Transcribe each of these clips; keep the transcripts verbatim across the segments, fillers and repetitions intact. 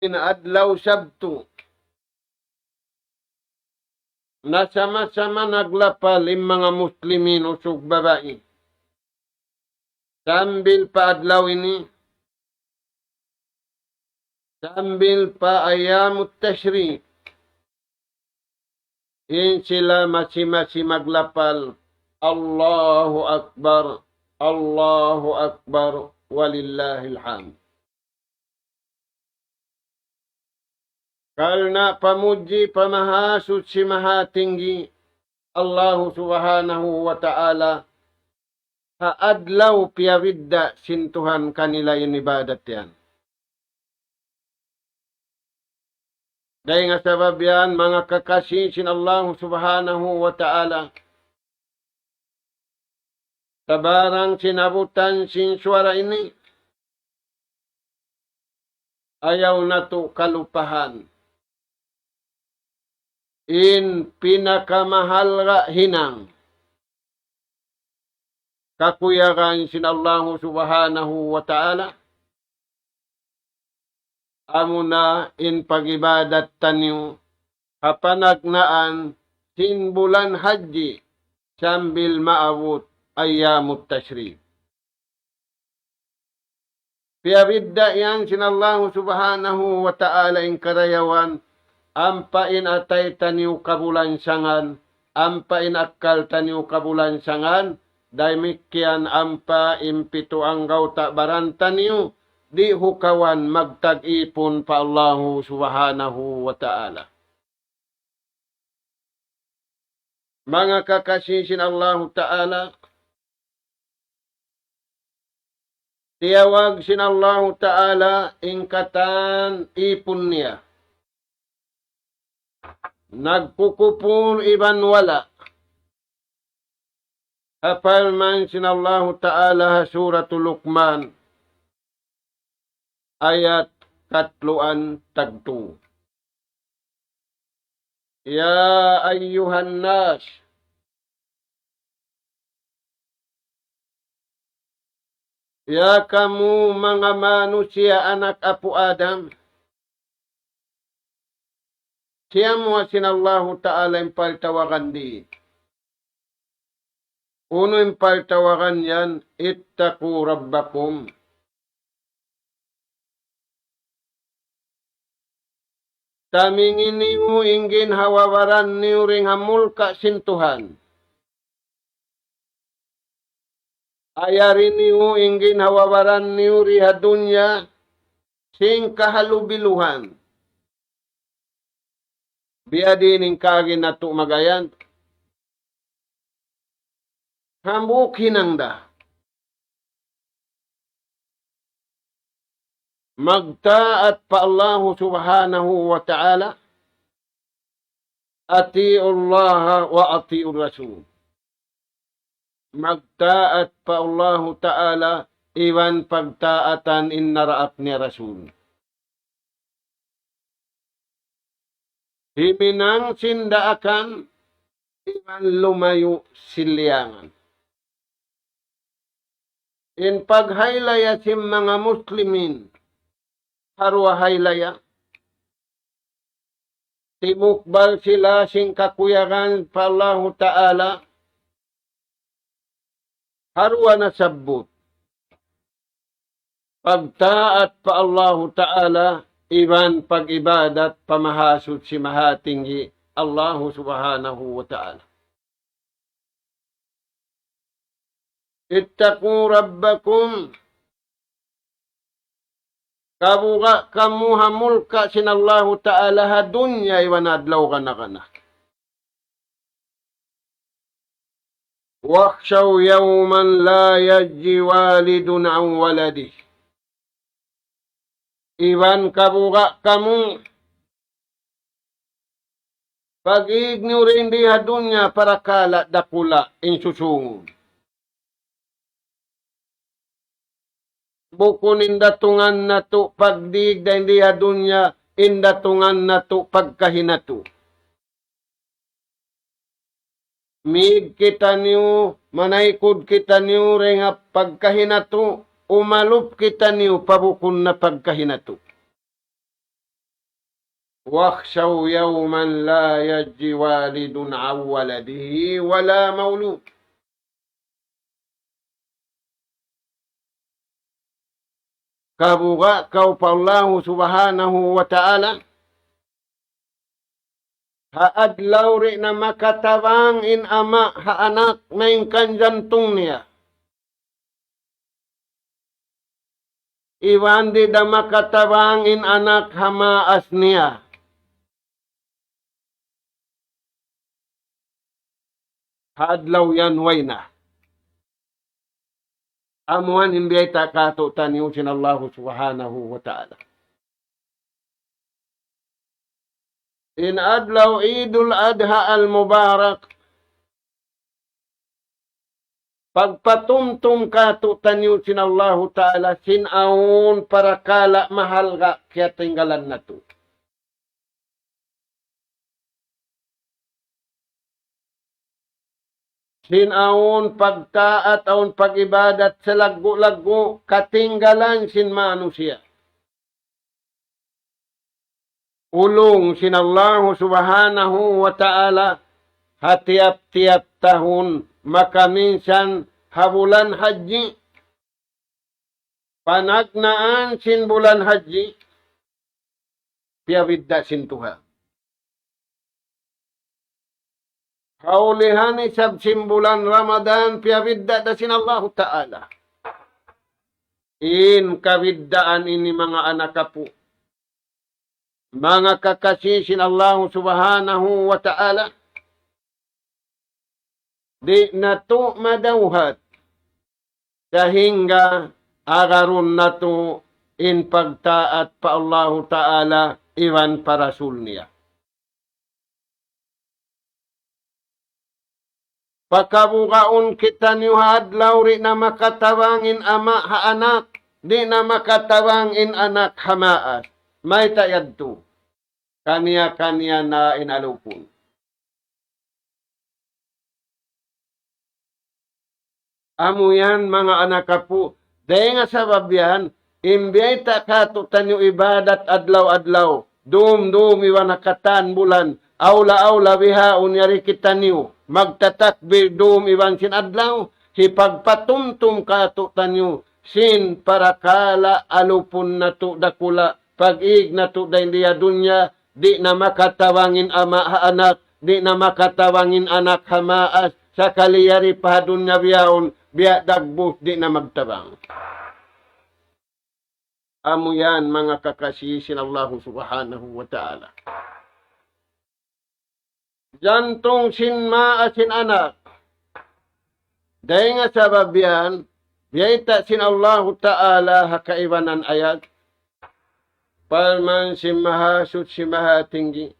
in adlaw Sabtu, nasama-sama naglapal in manga Muslimin usug babai. Sambil pa adlaw ini, sambil pa ayyamut tashrik, in sila masi-masi maglapal, "Allahu Akbar, Allahu Akbar, walillahil hamd." Karna' pamudji pa Mahasuchi Mahatinggi, Allahu Subhanahu wa Ta'ala, ha adlaw piyabidda' sin Tuhan kanila in ibadat yan. Dayn ha sabab yan, manga kakasi sin Allahu Subhanahu wa Ta'ala, sabarang sinabutan sin suwara ini, ayaw natu' kalupahan in pinakamahalga' hinang, kakuyagan sin Allahu Subhanahu wa Ta'ala, amuna in pag-ibadat taniyu ha panagnaan sin bulan Hajji sambil maabut ayyamut tashrik. Piyabidda' yan sin Allahu Subhanahu wa Ta'ala in karayawan, ampa in atay taniyu kabulansangan, ampa in akkal taniyu kabulansangan, damikkiyan ampa in pitu anggawta' baran taniyu, di' hukawan magtag-ipun pa Allahu Subhanahu wa Ta'ala. Manga kakasi sin Allahu Ta'ala, tiyawag sin Allahu Ta'ala in katan ipun niya. Nagkukupul iban wala'. Ha parman sin Allahu Ta'ala ha Suratul Luqman, ayat katluan tagtu. يا أيها الناس, ya kamu manga manusiya' anak apu' Adam, siyamuwa sin Allahu Ta'ala in paltawagan di. Unu in paltawagan yan, اتقوا ربكم. Tamingi niyu in ginhawa-baran niyu dayn ha mulka' sin Tuhan. Ayari niyu in ginhawa-baran niyu di ha dunya sin kahalubiluhan. Biyadiin in kaagi natu' mag-ayat. Hambuuk hinang da. Magtaat pa Allahu Subhanahu wa Ta'ala. أطيعوا الله وأطيعوا الرسول. Magtaat pa Allahu Ta'ala, iban pagtaatan in naraak niya Rasul. Himinang sin daakan, iban lumayu' sin liyangan. In paghaylaya sin manga Muslimin, ha duwa haylaya. Timukbal sila sin kakuyagan pa Allahu Ta'ala, ha duwa nasabbut. Pagtaat pa Allahu Ta'ala, iban pag-ibadat pa Mahasuchi Mahatinggi, Allahu Subhanahu wa Ta'ala. اتقوا ربكم. Kabuga' kamu ha mulka' sin Allahu Ta'ala ha dunya iban adlaw kana-kana. واخشوا يوما لا يجزي والد عن ولده. Iban kabuga' kamu pagdig niyu dayn di ha dunya parakala' dakula' in susūngun. Bukun in datungan natu' pagdig dayn di ha dunya, in datungan natu' pagkahi natu'. Mīg kitaniyu, manaykud kitaniyu dayn ha pagkahi natu', umalup kitaniyu pa bukun na pagkahi natu'. واخشوا يوما لا يجزي والد عن ولده ولا مولود. Kabuga' kaw pa Allahu Subhanahu wa Ta'ala, ha adlaw di' na makatabang in ama' ha anak, malayngkan jantung niya. Iban di' da makatabang in anak ha maas niya. Ha adlaw yan way na. Amu yan in biyayta' kātu'niyu sin Allahu Subhanahu wa Ta'ala. In adlaw Idul Adha al-Mubarak, pagpatumtum kātu'niyu sin Allahu Ta'ala, sin awn parakala' mahalga' kiyatinggalan natu'. Sin awn pagtaat, awn pag-ibadat, salaggu'-laggu' katinggalan sin manusiya'. Ulung sin Allahu Subhanahu wa Ta'ala, ha tiyap-tiyap tahun, makaminsan ha bulan Hajji, panagnaan sin bulan Hajji, piyabidda' sin Tuhan. Ha ulihan isab sin bulan Ramadan, piyabidda' da sin Allahu Ta'ala. In kabiddaan ini manga anak apu', manga kakasi sin Allahu Subhanahu wa Ta'ala, di' natu' madawhat, sahingga agarun natu' in pagtaat pa Allahu Ta'ala iban pa Rasul niya. Pakabugaun kitaniyu ha adlaw di' na makatabang in ama' ha anak, di' na makatabang in anak ha maas. Mayta' yadtu? Kaniya-kaniya na in alupun. Amu yan, manga anak apu', dayn ha sabab yan, in biyayta' kātu'niyu ibadat adlaw-adlaw, dum-dum iban ha katan bulan, awla-awla bihaun yari kitaniyu, magtatakbir dum iban sin adlaw, hipagpatumtum kātu'niyu, sin parakala' alupun natu' dakula', pag-ig natu' dayn di ha dunya, di' na makatabang in ama' ha anak, di' na makatabang in anak ha maas, sakali yari pa ha dunya bihaun, biya' dagbus di' na magtabang. Amu yan manga kakasi sin Allahu Subhanahu wa Ta'ala. Jantung sin maas sin anak. Dayn ha sabab yan, biyayta' sin Allahu Ta'ala ha kaibanan ayat, parman sin Mahasuchi Mahatinggi,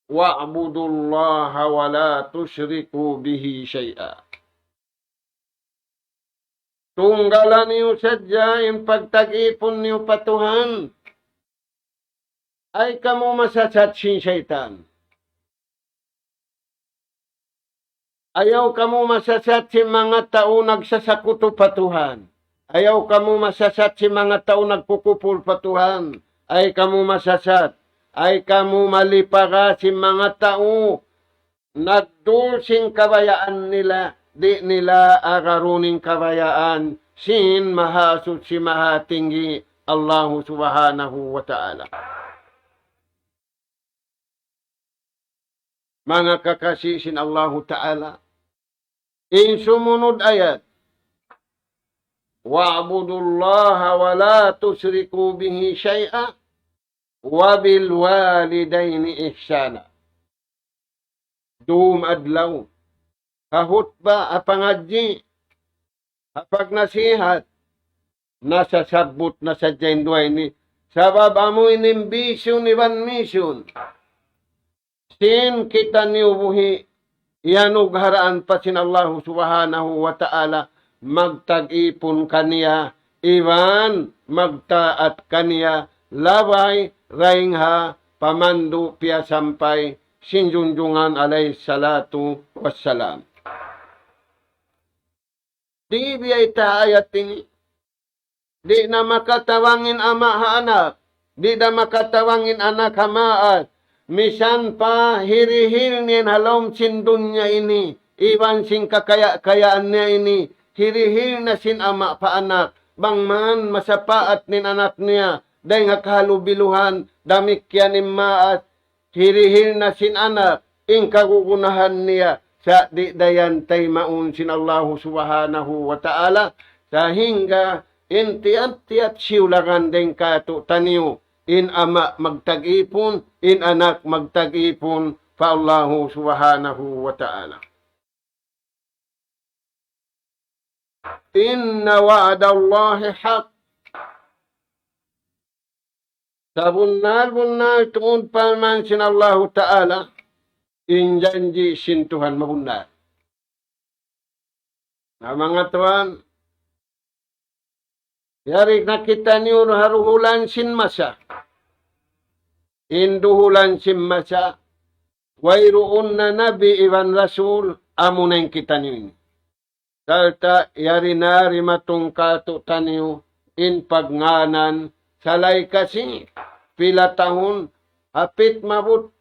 واعبدوا الله ولا تشركوا به شيئا. Tunggalan niyu sadja in pagtag-ipun niyu pa Tuhan. Ay kamu masasat sin saytan. Ayaw kamu masasat sin manga tau nagsasakutu pa Tuhan. Ayaw kamu masasat sin manga tau nagkukupur pa Tuhan. Ay kamu masasat. Ay kamu malipaga sin manga tau nagdul sin kabayaan nila, di' nila agarun in kabayaan sin Mahasuchi Mahatinggi Allahu Subhanahu wa Ta'ala. Manga kakasi sin Allahu Ta'ala, in sumunud ayat, واعبدوا الله ولا تشركوا به شيئا وبالوالدين إحسانا. Dum adlaw, ha hutba, ha pangadji', ha pagnasihat, nasasabbut na sadja in duwa ini. Sabab amu ini in bisun iban misun sin kitaniyu buhi' iyanugharaan pa sin Allahu Subhanahu wa Ta'ala, magtag-ipun kaniya, iban magtaat kaniya, labay dayn ha pamandu' piyasampay sin Junjungan alayhi salatu wassalam. Di' biyayta' ayat ini. Di' na makatabang in ama' ha anak. Di' na makatabang in anak ha maas. misan pa hirihil niya in ha lawm sin dunya ini, iban sin kakaya-kayaan niya ini, hirihil na sin ama' pa anak, bang man masapaat in anak niya, dayn ha kahalubiluhan, damikkiyan in maas, hirihil na sin anak, in kagunahan niya, sa' di' da yan taymaun sin Allahu Subhanahu wa Ta'ala, sahingga in tiyap-tiyap siyulagan dayn kātu'niyu, in ama' magtag-ipun, in anak magtag-ipun, pa Allahu Subhanahu wa Ta'ala. إن وعد الله حق. Sabunnal-bunnal tuud parman sin Allahu Ta'ala, in janji' sin Tuhan mabunnal. Na manga tuwan, yari na kitaniyu ha duhulan sin masa. In duhulan sin masa, wayruun na nabi iban rasul, amuna in kitaniyu ini. Sarta' yari na dimatung kātu'niyu in pagngānan salay kasi pila tahun, hapit maabut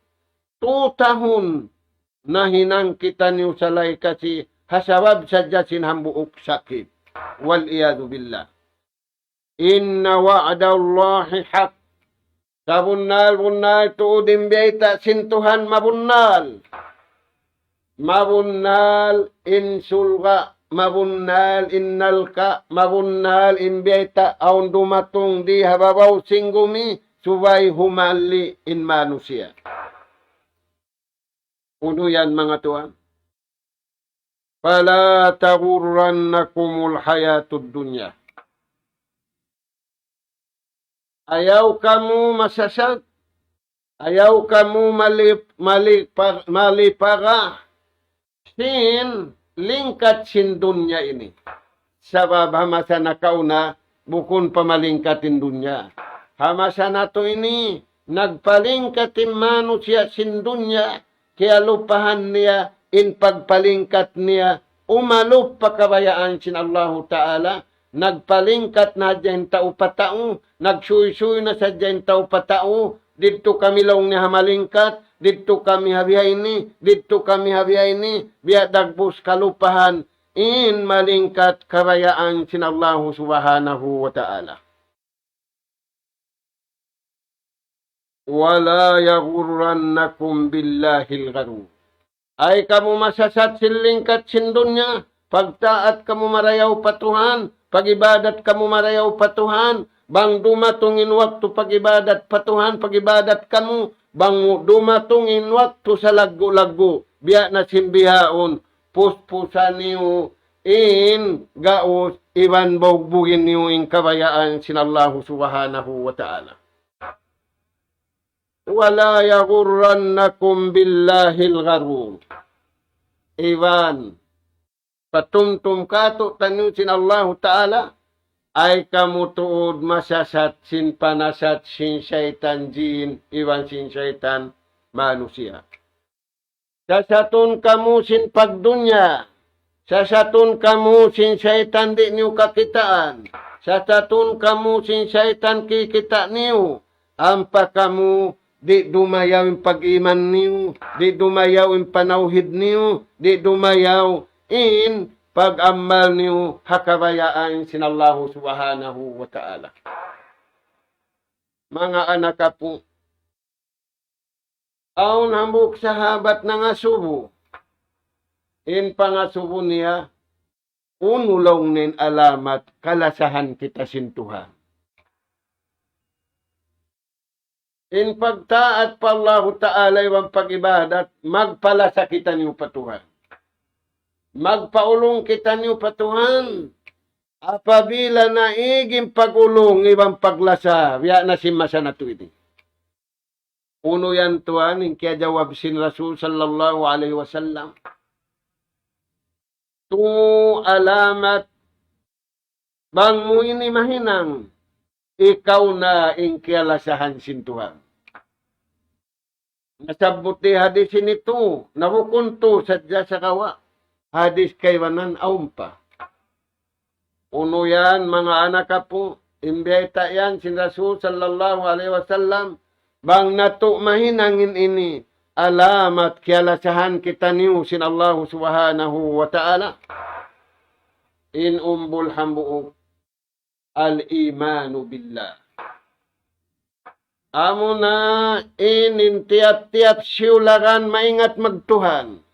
tu tahun nahinang kitaniyu salay kasi ha sabab sadja sin hambuuk sakit. والعياذ بالله. إن وعد الله حق. Sabunnal-bunnal tuud in biyayta' sin Tuhan mabunnal. Mabunnal in surga', mabunnal in narka', mabunnal in biyayta' awn dumatung di ha babaw sin gumi, subay humalli' in manusiya'. Unu yan manga tuwan? فلا تغرنكم الحياة الدنيا. Ayaw kamu masasat, ayaw kamu malip-, malipag-, malipara sin lingkat sin dunya ini. Sabab ha masa nakauna, bukun pa malingkat in dunya. Ha masa natu' ini, nagpalingkat in manusiya' sin dunya, kiyalupahan niya in pagpalingkat niya, umalup pa kabayaan sin Allahu Ta'ala, nagpalingkat na sadja in tau pa tau, nagsuysuy na sadja in tau pa tau, didtu kami laung niya ha malingkat, didtu kami ha bihaini, didtu kami ha bihaini, biya' dagbus kalupahan, in malingkat kabayaan sin Allahu Subhanahu wa Ta'ala. ولا يغرنكم بالله الغرور. Ay kamu masasat sin lingkat sin dunya, pagtaat kamu marayaw pa Tuhan, pag-ibadat kamu marayaw pa Tuhan, bang dumatung in waktu pag-ibadat pa Tuhan, pag-ibadat kamu, bang dumatung in waktu salaggu'-laggu', biya' na sin bihaun, puspusan niyu in gaus iban bugbugin niyu in kabayaan sin Allahu Subhanahu wa Ta'ala. ولا يغرنكم بالله الغرور. Iban patumtum kātu'niyu sin Allahu Ta'ala, ay kamu tuud masasat sin panasat sin saytan jin iban sin saytan manusiya'. Sasatun kamu sin pagdunya. Sasatun kamu sin saytan di' niyu kakitaan. Sasatun kamu sin saytan kikita' niyu. Ampa kamu di' dumayaw in pag-iman niyu, di' dumayaw in panawhid niyu, di' dumayaw in pag-amal niyu ha kabayaan sin Allahu Subhanahu wa Ta'ala. Manga anak apu', awn hambuuk sahabat nangasubu. In pangasubu niya, unu laung niya in alamat kalasahan kita sin Tuhan. In pagtaat pa Allahu Ta'ala iban pag-ibadat, magpalasa kitaniyu pa Tuhan. Magpaulung kitaniyu pa Tuhan. Apabila naig in pag-ulung iban paglasa, biya' na sin masa natu' ini. Unu yan tuwan, in kiyajawab sin Rasul sallallahu alayhi wasallam. Tu alamat bang mu ini mahinang, ikaw na in kiyalasahan sin Tuhan. Nasabbut di hadis ini tu, na bukun tu sadja sagawa'. Hadis kaibanan awn pa. Unu yan, manga anak apu', in biyayta' yan sin Rasul sallallahu alayhi wasallam, Bang natu' mahinang in ini, alamat kiyalasahan kitaniyu sin Allahu Subhanahu wa Ta'ala. In umbul hambuuk, الإيمان بالله. Amuna in, in tiyap-tiyap siyulagan maingat magtuhan.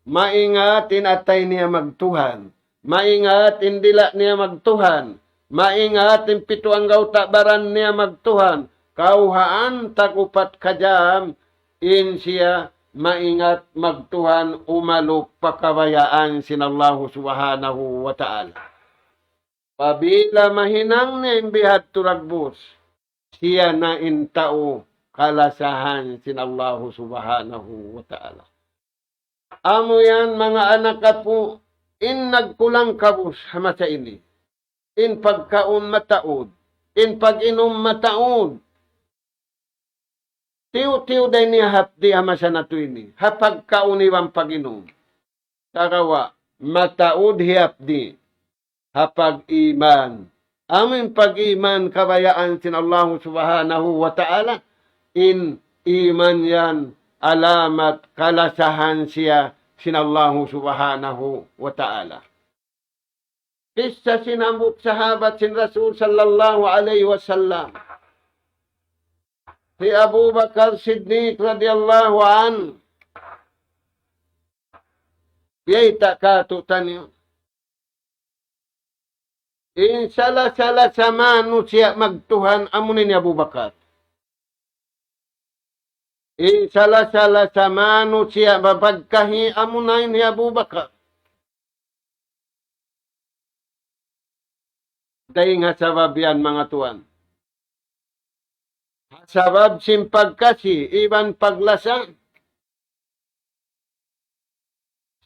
Maingat in atay niya magtuhan. Maingat in dila' niya magtuhan. Maingat in pitu anggawta' baran niya magtuhan. Kawhaan tag upat ka jam in siya maingat magtuhan umalup pa kabayaan sin Allahu Subhanahu wa Ta'ala. Apabila mahinang niya in bihadtu dagbus, siya na in tau kalasahan sin Allahu Subhanahu wa Ta'ala. Amu yan, manga anak apu', in nagkulang kabus ha masa ini. In pagkaun mataud, in pag-inum mataud. Tiyu'-tiyu' da ini hapdi' ha masa natu' ini, ha pagkaun iban pag-inum. Sagawa' mataud hiyapdi' ha pag-iman. Amu in pag-iman kabayaan sin Allahu Subhanahu wa Ta'ala, in iman yan alamat kalasahan siya sin Allahu Subhanahu wa Ta'ala. Kissa sin hambuuk sahabat sin Rasul sallallahu alayhi wasallam. Hi Abu Bakar Siddiq radiyallahu anhu. Biyayta' kātu'niyu. In sala-sala sa manusiya' magtuhan amuna in hi Abu Bakar. In sala-sala sa manusiya' mapagkahi amuna in hi Abu Bakar. Dayn ha sabab yan, manga tuwan. Ha sabab sin pagkasi iban paglasa,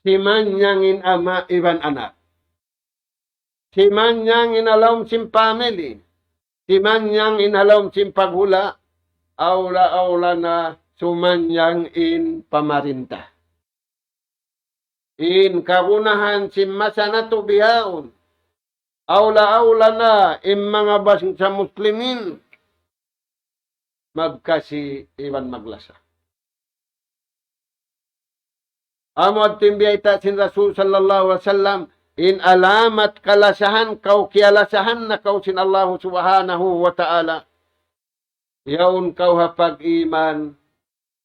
simanyang in ama' iban anak. Simanyang in ha lawm sin family. Simanyang in ha lawm sin paghula'. Awla-awla na sumanyang in pamarinta. In kagunahan sin masa natu' bihaun. Awla-awla na in manga bangsa Muslimin magkasi iban maglasa. Amu in biyayta' sin Rasul sallallahu alayhi wasallam, in alamat kalasahan kaw, kiyalasahan na kaw sin Allahu Subhanahu wa Ta'ala. Yaun kaw ha pag-iman,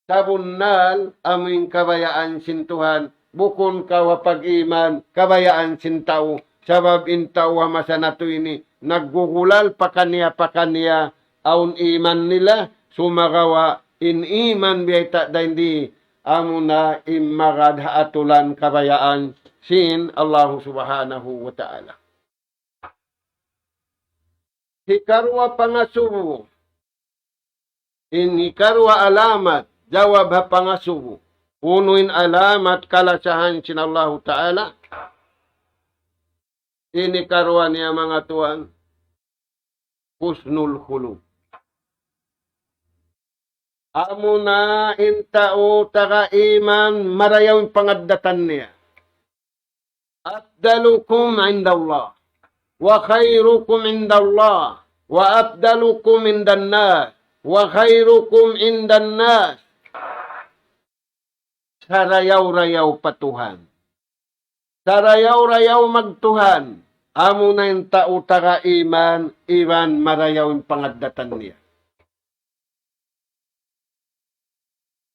sabunnal amu in kabayaan sin Tuhan, bukun kaw ha pag-iman, kabayaan sin tau, sabab in tau ha masa natu' ini, naggugulal pakaniya-pakaniya, awn iman nila, sumagawa' in iman biyayta' dayn di, amuna in magad ha atulan kabayaan sin Allahu Subhanahu wa Ta'ala. Hikaruwa pangasubu. In hikaruwa alamat, jawab ha pangasubu. Unu in alamat kalasahan sin Allahu Ta'ala? In hikaruwa niya, manga tuwan, husnul khuluq. Amuna in tau taga iman marayaw in pangaddatan niya. أفضلكم عند الله وخيركم عند الله وأفضلكم عند الناس وخيركم عند الناس. Sarayaw-rayaw pa Tuhan. Sarayaw-rayaw magtuhan. Amuna in tau taga iman, iban marayaw in pangaddatan niya.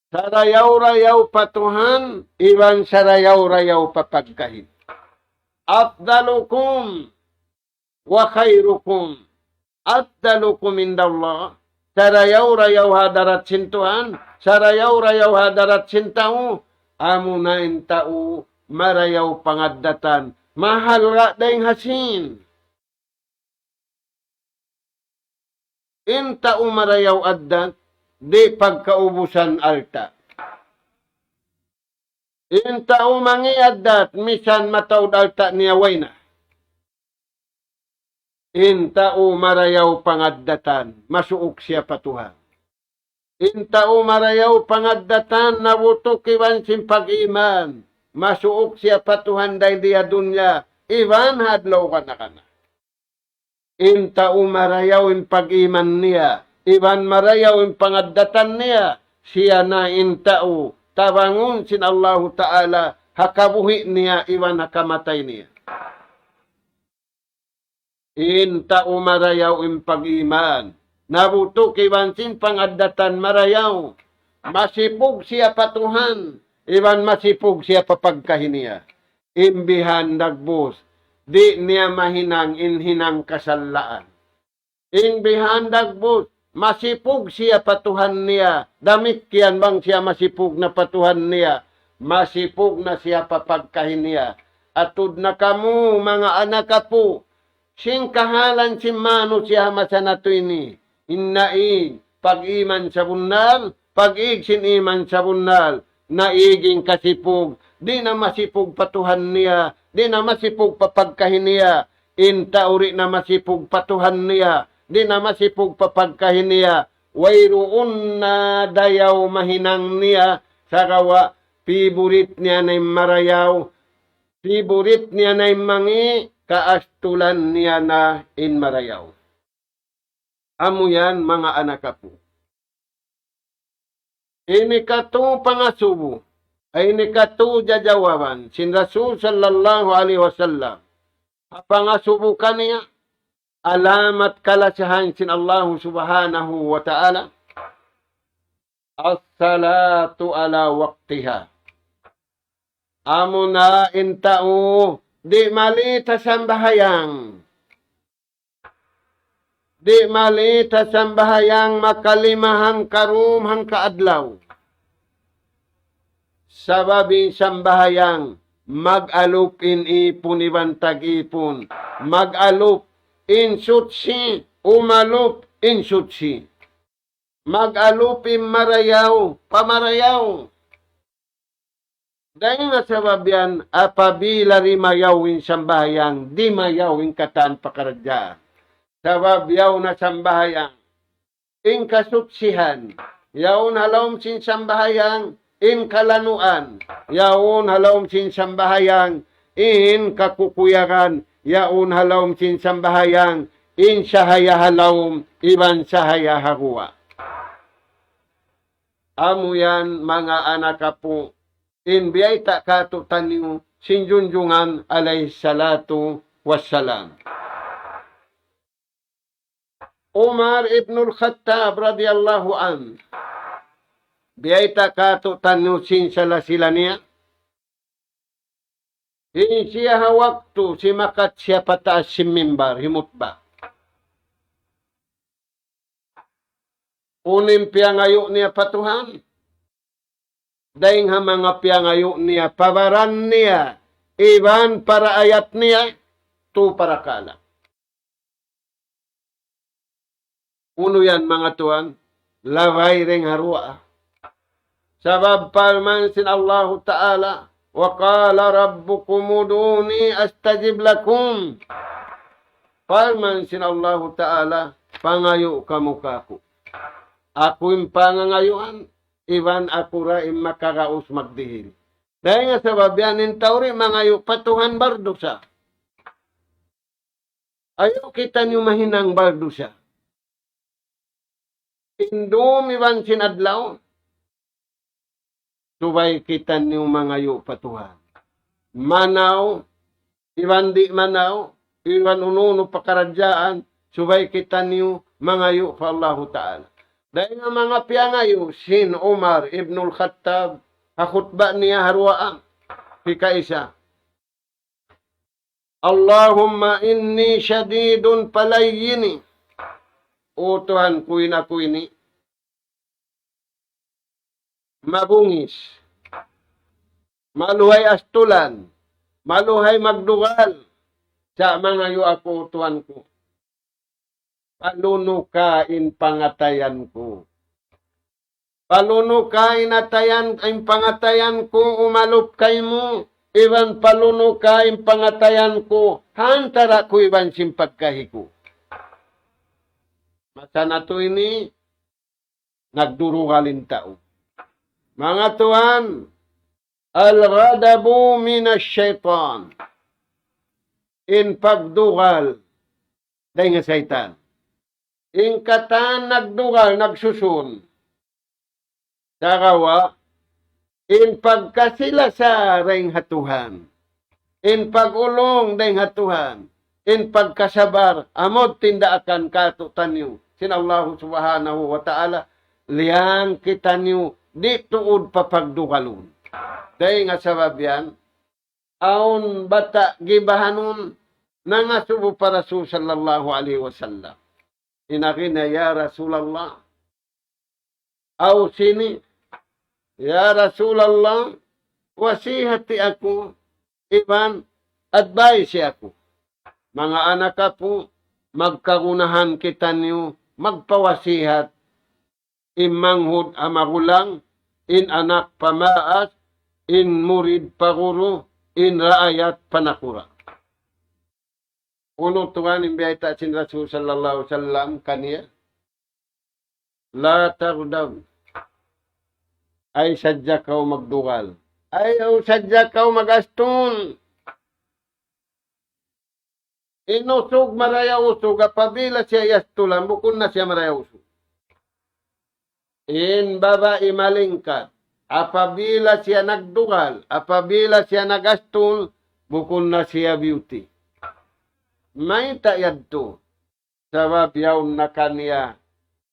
Sarayaw-rayaw pa Tuhan, iban sarayaw-rayaw pa pagkahi. أفضلكم وخيركم أفضلكم عند الله. Sarayaw-rayaw ha hadarat sin Tuhan, sarayaw-rayaw ha hadarat sin tau, amuna in tau marayaw pangaddatan. Mahalga' dayn ha sīn. In tau marayaw addat, di' pagkaubusan alta'. In tau mangi' addat, misan mataud alta' niya way na. In tau marayaw pangaddatan, masuuk siya pa Tuhan. In tau marayaw pangaddatan, nabutuk iban sin pag-iman, masuuk siya pa Tuhan dayn di ha dunya, iban ha adlaw kana-kana. In tau marayaw in pag-iman niya, iban marayaw in pangaddatan niya, siya na in tau tabangun sin Allahu Ta'ala ha kabuhi' niya iban ha kamatay niya. In tau marayaw in pag-iman, nabutuk iban sin pangaddatan marayaw, masipug siya pa Tuhan, iban masipug siya pa pagkahi niya. In bihan dagbus, di' niya mahinang in hinang kasallaan. In bihan dagbus, masipug siya pa Tuhan niya. Damikkiyan bang siya masipug na pa Tuhan niya, masipug na siya pa pagkahi niya. Atud na kamu, manga anak apu', sin kahalan sin manusiya' ha masa natu' ini. In naig pag-iman sabunnal, pag-ig sin iman sabunnal, naig in kasipug, di' na masipug pa Tuhan niya, di' na masipug pa pagkahi niya. In tau di' na masipug pa Tuhan niya, di' na masipug pa pagkahi niya, wayruun na dayaw mahinang niya, sagawa' piburit niya na in marayaw, piburit niya na in mangi', kaastulan niya na in marayaw. Amu yan, manga anak apu'. Ini katu' pangasubu, ini katu' jajawaban sin Rasul sallallahu alayhi wasallam. Ha pangasubu kaniya, alamat kalasahan sin Allahu Subhanahu wa Ta'ala. As-salatu ala waqtiha. Amuna in tau di' malit ha sambahayang. Di' malit ha sambahayang makalima hangka dum hangka adlaw. Sabab in sambahayang mag-alup in ipun iban tag-ipun. Mag-alup in suchi, umalup in suchi. Mag-alup in marayaw pa marayaw. Dayn ha sabab yan, apabila dimayaw in sambahayang, dimayaw in katan pakaradjaan. Sabab yaun ha sambahayang in kasuchihan, yaun ha lawm sin sambahayang in kalanuan, yaun ha lawm sin sambahayang in kakukuyagan, yaun ha lawm sin sambahayang in sahaya ha lawm iban sahaya ha guwa'. Amu yan, manga anak apu', in biyayta' kātu'niyu sin Junjungan alayhi salatu wassalam. Umar ibnul Khattab radiyallahu anhu, biyayta' kātu'niyu sin sala-sila niya. In siya ha waktu simakat siya pataas sin mimbar, himutba. Unu in piyangayu' niya pa Tuhan? Dayn ha manga piyangayu' niya pa baran niya, iban pa raayat niya, tu parakala'. Unu yan, manga tuwan? Labay dayn ha duwaa. Sabab parman sin Allahu Ta'ala, وقال ربكم ادعوني أستجب لكم. Parman sin Allahu Ta'ala, pangayu' kamu kāku'. Aku in pangangayuan, iban aku da in makaraus magdihil. Dayn ha sabab yan in tau di' mangayu' pa Tuhan bardusa. Ayaw kitaniyu mahinang bardusa. In dum iban sin adlaw, subay kitaniyu mangayu' pa Tuhan. Manaw, iban di' manaw, iban unu-unu pakaradjaan, subay kitaniyu mangayu' pa Allahu Ta'ala. Dayn ha manga piyangayu' sin Umar ibnul Khattab, ha khutba niya ha duwaa, hikaisa. اللهم إني شديد فليني. O Tuhan ku, in aku ini mabungis, maluhay astulan, maluhay magdugal. Sa' mangayu' aku, Tuhan ku, palunuka in pangatayan ku. Palunuka in atayan, in pangatayan ku umalup kaymu, iban palunuka in pangatayan ku ha antara' ku iban sin pagkahi ku. Masa natu' ini, nagdurugal in tau. Manga tuwan, الغضب من الشيطان. In pagdugal dayn ha saytan. In katan nagdugal, nagsusun. Sagawa', in pagkasi-lasa dayn ha Tuhan, in pag-ulung dayn ha Tuhan, in pagkasabar, amu in tindaakan kātu'niyu sin Allahu Subhanahu wa Ta'ala, liyang kitaniyu, di' tuud papagdugalun. Dayn ha sabab yan, awn bata' gibahanun nangasubu pa Rasul sallallahu alayhi wasallam. In agi niya, "Ya Rasulullah, أوصني, ya Rasulullah, wasihati aku, iban advice aku." Manga anak apu', magkagunahan kitaniyu magpawasihat, in manghud ha magulang, in anak pa maas, in murid pa guru, in raayat pa nakura'. Unu tuwan in biyayta' sin Rasul sallallahu alayhi wasallam kaniya? لا تغضب. Ayaw sadja kaw magdugal. Ayaw sadja kaw mag-astun. In usug marayaw usug, apabila siya iyastulan, bukun na siya marayaw usug. In babai malingkat, apabila siya nagdugal, apabila siya nag-astul, bukun na siya beauty. Mayta' yadtu? Sabab yaun na kaniya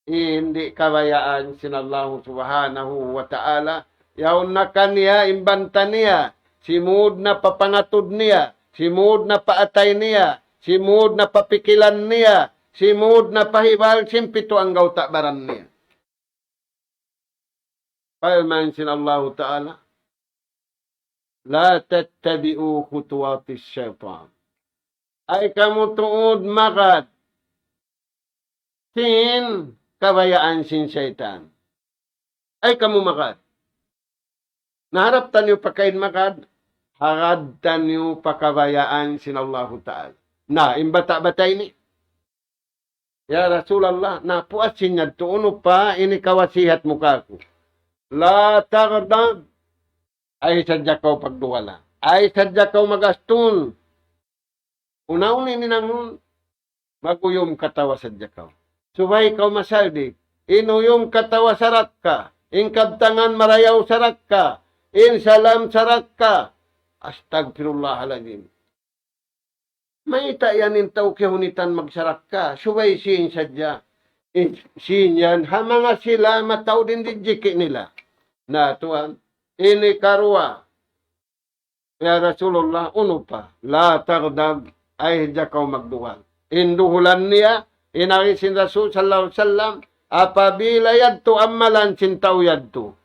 in di' kabayaan sin Allahu Subhanahu wa Ta'ala, yaun na kaniya in banta niya, simud na pa pangatud niya, simud na pa atay niya, simud na pa pikilan niya, simud na pa hibal sin pitu anggawta' baran niya. Parman sin Allahu Ta'ala, لا تتبعوا خطوات الشيطان. Ayaw kamu tuud magad sin kabayaan sin saytan. Ayaw kamu magad. Na harap taniyu pa kain magad, harap taniyu pa kabayaan sin Allahu Ta'ala. Na, in bata'-bata' ini, "Ya Rasulullah, na puas sin yadtu, unu pa in hikawasihat mu kāku'?" لا تغضب. Ayaw sadja kaw pagduwala. Ayaw sadja kaw mag-astul. Unu in hinangun, mag-uyum katawa sadja kaw. Subay kaw masaldi. In uyum katawa sarakka. In kabtangan marayaw sarakka. In salam sarakka. Astagfirullahalazim. Mayta' yan in tau kiyahunitan magsarakka, subay sīn sadja. In sīn yan, ha manga sila mataud in dijiki nila. Na tuwan, ini karuwa, ya Rasulullah, unu pa, لا تغضب, ayaw sadja kaw magduwal. In duhulan niya, in agi sin Rasul sallallahu alayhi wasallam, apabila yadtu amalan sin tau yadtu,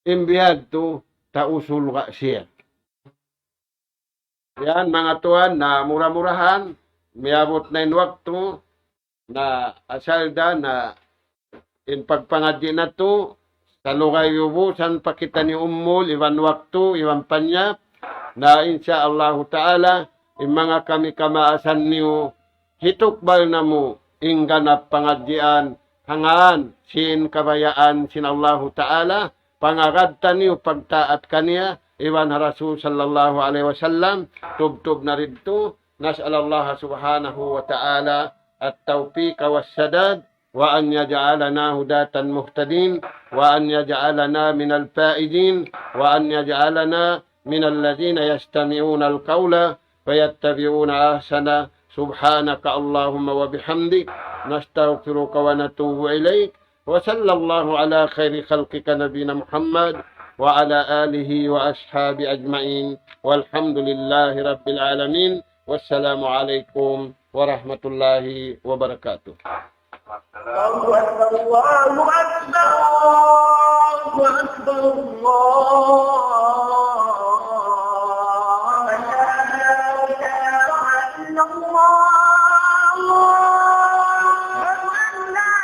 in bihadtu, tau surga' siya. Yan, manga tuwan, na mura-murahan, miyabut na in waktu, na asal da na in pagpangadji' natu', salugay iyubusan pa kita ni umul, iban waktu, iban panyap, na insya Allahu Ta'ala, in manga kami kamaasan niyu, hitukbal namu' in ganap pangadjian, hangkan sin kabayaan sin Allahu Ta'ala, pangagad taniyu pagtaat kaniya, iban ha Rasul sallallahu alayhi wasallam, tubtub na didtu, نسأل الله سبحانه وتعالى التوفيق والسداد، وأن يجعلنا هداة مهتدين، وأن يجعلنا من الفائزين، وأن يجعلنا من الذين يستمعون القول فيتبعون أحسنه. سبحانك اللهم وبحمدك، نستغفرك ونتوب إليك. وصلى الله على خير خلقك نبينا محمد وعلى آله وأصحابه أجمعين. والحمد لله رب العالمين. والسلام عليكم ورحمة الله وبركاته. الله أكبر، الله أكبر، الله أكبر، الله أكبر. أشهد أن لا إله إلا الله. أشهد أن لا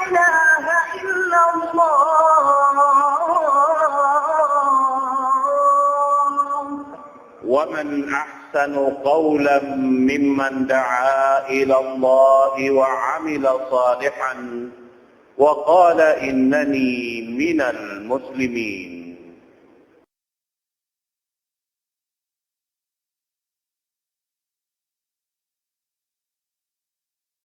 إله إلا الله. ومن أحسن قولا ممن دعا إلى الله وعمل صالحا وقال إنني من المسلمين.